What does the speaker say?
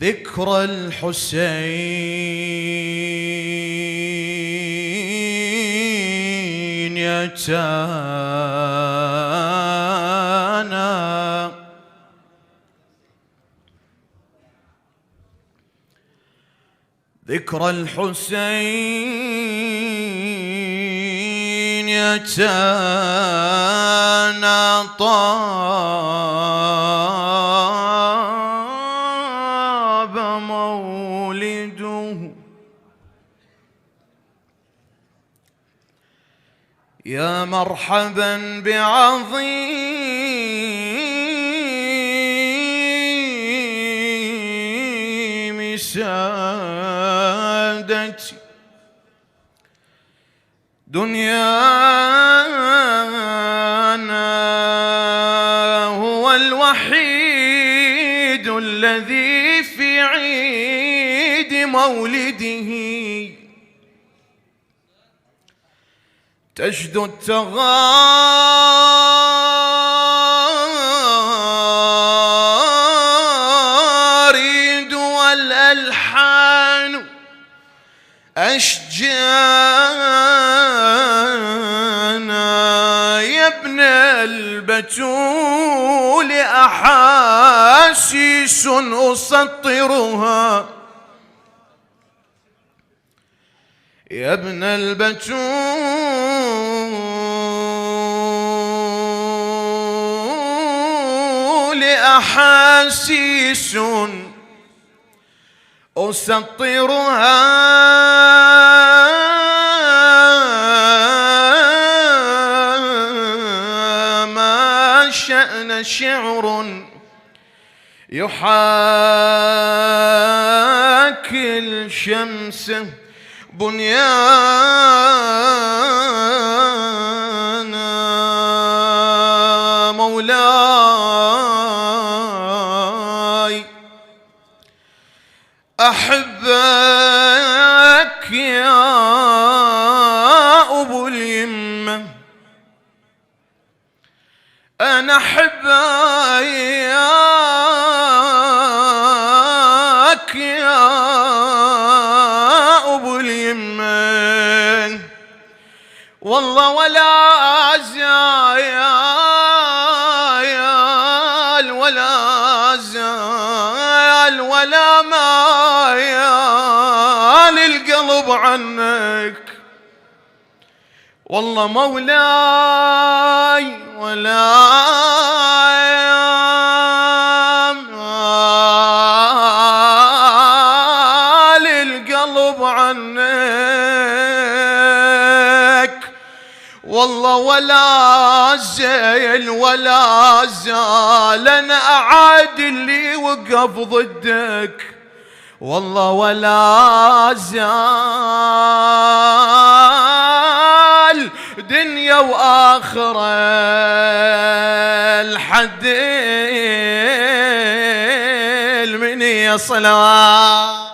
ذكرى الحسين يتانا، ذكرى الحسين يتانا طاب مولده. يا مرحبا بعظيم سادتي، دنيانا هو الوحيد الذي في عيد مولده تجدو التغاريد والألحان أشجانا. يا ابن البتول أحاسيس أسطرها، يا ابن البتول أحاسيس أسطرها، ما شأن شعر يحاكي الشمس بنيانا. مولاي أحبك يا أبو اليمة، أنا أحبك يا أبو اليمة، والله ولا زايل ولا زايل ولا مايل القلب عنك، والله مولاي ولا مايل القلب عنك، والله ولا زين ولا زال انا اعاد اللي وقف ضدك، والله ولا زال دنيا واخره الحد المني صلوات.